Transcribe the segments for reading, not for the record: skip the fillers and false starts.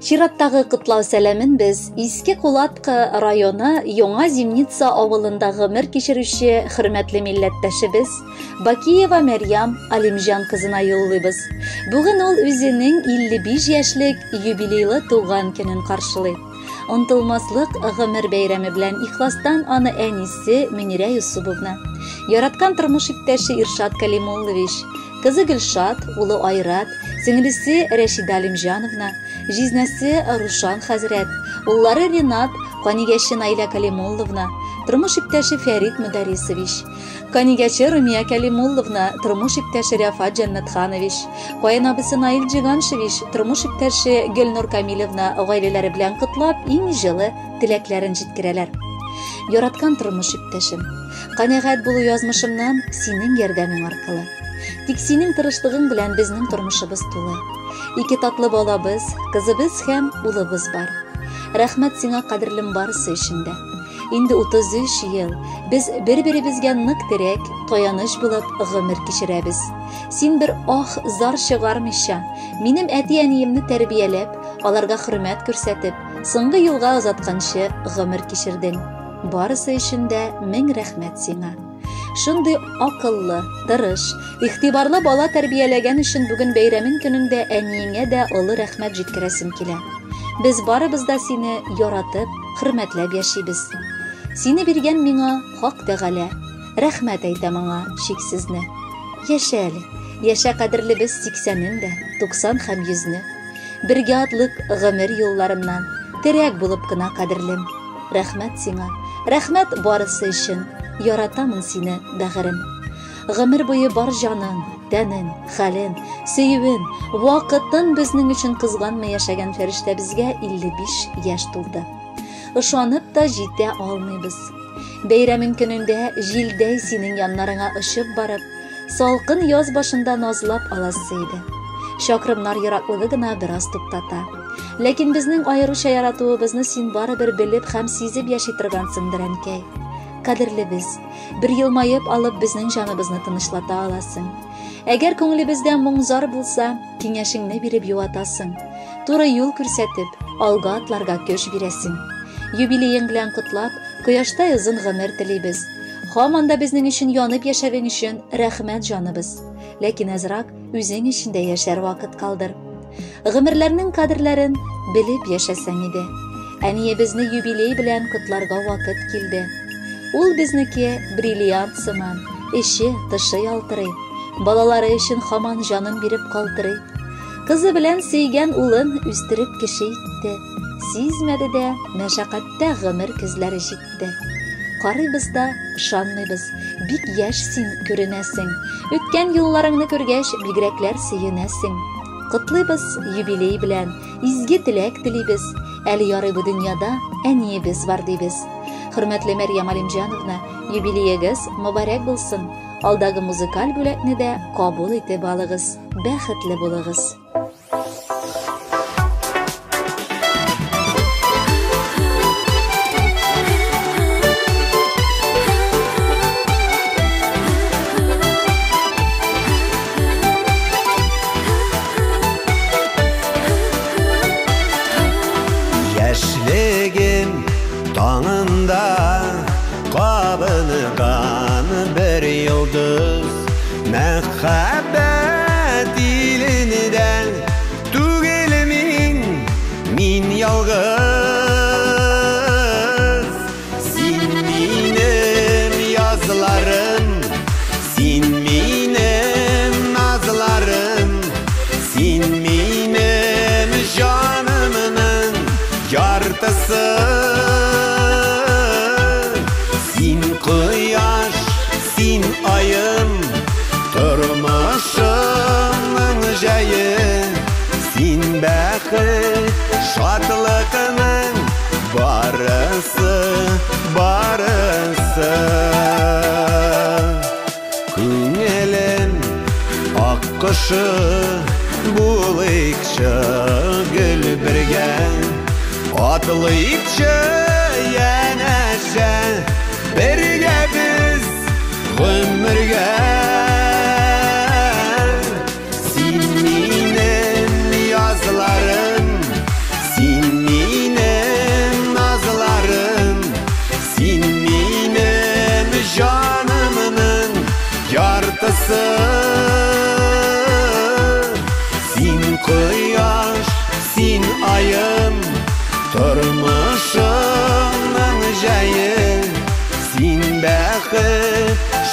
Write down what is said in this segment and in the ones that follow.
Чираттагы котлау сәламен без Иске Кулаткы районы Яңа Зимница авылында гомер кичерүче хөрмәтле милләттәшебез Бакиева Мәрьям Алимҗан кызына юллыйбыз. Бүген ул үзенең 55 яшьлек юбилейлы туган көнен каршылый. Онтылмаслык гомер бәйрәме белән ихластан аны әнисе Мөнирә Юсуповна, яраткан тормыш иптәше Иршат Калимуллович, кызы Гөлшат, улы Айрат, сеңлесе Рәшидә Алимҗановна, җизнәсе Рушан хәзрәт, уллары Ренат, канигәче Наилә Калимулловна, тормыш иптәше Фәрит Мөдәрисович, канигәче Румия Калимулловна, тормыш иптәше Рәфат Җәннәтханович, каенабысы Наил Җиганшевич, тормыш иптәше Гөлнур Камилевна гаиләләре белән котлап, иң җылы теләкләрен җиткерәләр. Яраткан тормыш иптәшем, канәгать булу язмышымнан синең ярдәмең аркылы. Тик синең тырышлыгың белән безнең тормышыбыз тулы. Ике татлы балабыз, кызыбыз һәм улыбыз бар. Рәхмәт сиңа, кадерлем, барысы өчен дә. Инде 33 ел без бер-беребезгә нык терәк, таяныч булып гомер кичерәбез. Син бер ах зар чыгармыйча, минем әти-әниемне тәрбияләп, аларга хөрмәт күрсәтеп, соңгы юлга озатканчы гомер кичердең. Барысы өчен дә мең рәхмәт сиңа. Шундый акыллы, тырыш, игътибарлы бала тәрбияләгән өчен бүген бәйрәмең көнендә әниеңә дә олы рәхмәт җиткерәсем килә. Без барыбыз да сине яратып, хөрмәтләп яшибез. Сине биргән миңа Хак Тәгалә. Рәхмәт әйтәм аңа чиксезне. Яшә әле, яшә кадерлебез сиксәнен дә, туксан һәм йөзне. Бергә атлык гомер юлларыннан, терәк булып кына кадерлем. Рәхмәт сиңа, рәхмәт барысы өчен, яратамын сине, бәгырем. Гомер буе бар җанын, тәнен, хәлен, сөюен, вакытын безнең өчен кызганмый яшәгән фәрештәбезгә 55 яшь тулды. Ышанып та җитә алмыйбыз. Бәйрәмең көнендә җилдәй синең яннарыңа очып барып, салкын яз башында назлап аласы иде. Чакрымнар ераклыгы гына бераз туктата. Ләкин безнең аеруча яратуыбызны син барыбер белеп һәм сизеп яши торгансыңдыр, әнкәй. Кадерлебез, бер елмаеп алып безнең җаныбызны тынычлата аласың. Әгәр күңелебездә моң-зар булса, киңәшеңне биреп юатасың. Туры юл күрсәтеп, алга атларга көч бирәсең. Юбилеең белән котлап, кояштай озын гомер телибез. Һаман да безнең өчен янып яшәвең өчен рәхмәт, җаныбыз. Ләкин азрак үзең өчен дә яшәр вакыт калдыр. Гомерләрнең кадерләрен белеп яшәсәң иде. Әниебезне юбилей белән котларга вакыт килде. Ул безнеке бриллиант сыман, эче, тышы ялтырый. Балалары өчен хаман җанын биреп калтырый. Кызы белән сөйгән улын үстереп кеше итте. Сизмәде дә, мәшәкатьтә гомер көзләре җитте. Карыйбыз да, ышанмыйбыз, бик яшь син күренәсең. Үткән юлларыңны күргәч, бигрәкләр сөенәсең. Котлыйбыз юбилей белән, изге теләк телибез. Әле ярый бу дөньяда әниебез бар дибез. Хөрмәтле Мәрьям Алимҗановна, юбилеегыз мөбарәк булсын. Алдагы музыкаль бүләкне дә кабул итеп алыгыз. Бәхетле булыгыз. Яшьлегем таңында кабынган бер йолдыз, мәхәббәт илендә түгел мин, мин ялгыз. Син минем язларым, син минем назларым, син минем җанымның яртысы. Син кояш, син аем, тормышымның җәе, син бәхет, шатлыкның барысы, барысы. Күңелем ак кошы булыйкчы гел бергә, атлыйкчы янәшә, бергә без гомергә. Син минем язларым, син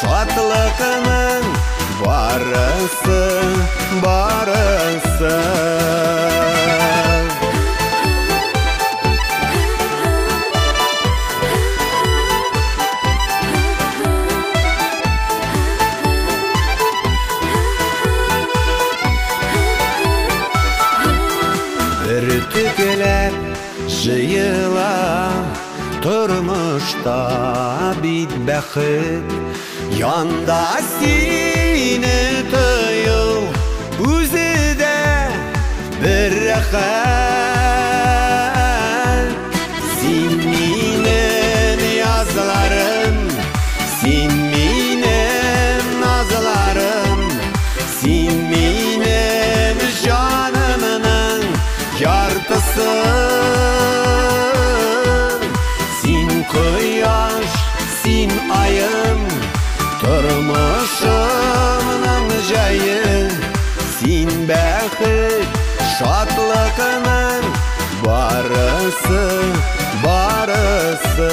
шатлыкның барысы, барысы. Бөртекләп җыела тормышта бит бәхет, янда сине тою үзе дә бер рәхәт. Син минем язларым, син минем назларым, син минем җанымның яртысы. Син кояш, син аем, тормышымның җәе. Син бәхет, шатлыкның барысы, барысы.